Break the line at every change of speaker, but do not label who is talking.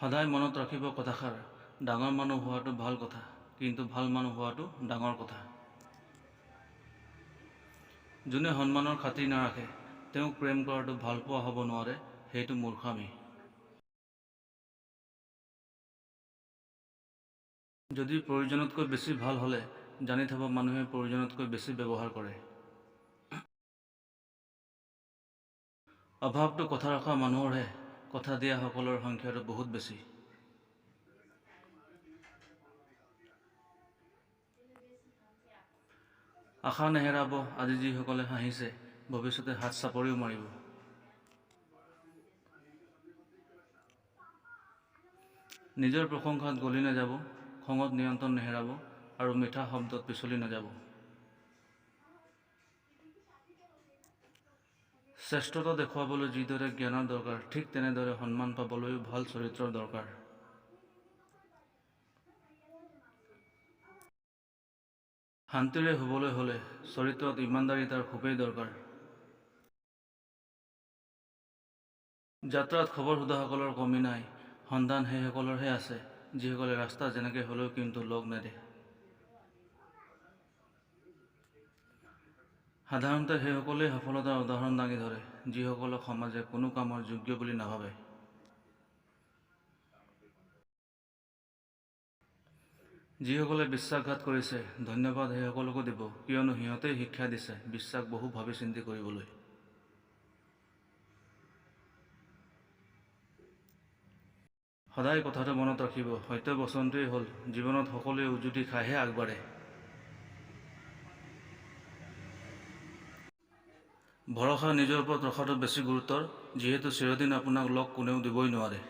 সদায় মনত ৰাখিব কথাষাৰ, ডাঙৰ মানুহ হোৱাটো ভাল কথা, কিন্তু ভাল মানুহ হোৱাটো ডাঙৰ কথা। যোনে সন্মানৰ খাতিৰ নাৰাখে, তেওঁক প্ৰেম কৰাটো ভালপোৱা হ'ব নোৱাৰে, সেইটো মূৰ্খামি। যদি প্ৰয়োজনতকৈ বেছি ভাল হ'লে জানি থ'ব মানুহে প্ৰয়োজনতকৈ বেছি ব্যৱহাৰ কৰে। অভাৱটো কথা ৰখা মানুহৰহে, কথা দিয়া সকলৰ সংখ্যাটো বহুত বেছি। আশা নেহেৰাব, আজি যিসকলে হাঁহিছে, ভৱিষ্যতে হাত চাপৰিও মাৰিব। নিজৰ প্ৰশংসাত গলি নাযাব, খঙত নিয়ন্ত্ৰণ নেহেৰাব আৰু মিঠা শব্দত পিছলি নাযাব। শ্ৰেষ্ঠতা দেখুৱাবলৈ যিদৰে জ্ঞানৰ দৰকাৰ, ঠিক তেনেদৰে সন্মান পাবলৈও ভাল চৰিত্ৰৰ দৰকাৰ। শান্তিৰে শুবলৈ হ'লে চৰিত্ৰত ইমানদাৰিতাৰ খুবেই দৰকাৰ। যাত্ৰাত খবৰ সোধাসকলৰ কমি নাই, সন্ধান সেইসকলৰহে আছে, যিসকলে ৰাস্তা যেনেকৈ হ'লেও কিন্তু লগ নেৰে। সাধাৰণতে সেইসকলেই সফলতাৰ উদাহৰণ দাঙি ধৰে, যিসকলক সমাজে কোনো কামৰ যোগ্য বুলি নাভাবে। যিসকলে বিশ্বাসঘাত কৰিছে, ধন্যবাদ সেইসকলকো দিব, কিয়নো সিহঁতেই শিক্ষা দিছে বিশ্বাস বহু ভাবি চিন্তি কৰিবলৈ। সদায় কথাটো মনত ৰাখিব, সত্য বচনটোৱেই হ'ল, জীৱনত সকলোৱে উজুটি খাইহে আগবাঢ়ে। ভৰসা নিজৰ ওপৰত ৰখাটো বেছি গুৰুত্বৰ, যিহেতু চিৰদিন আপোনাক লগ কোনেও দিবই নোৱাৰে।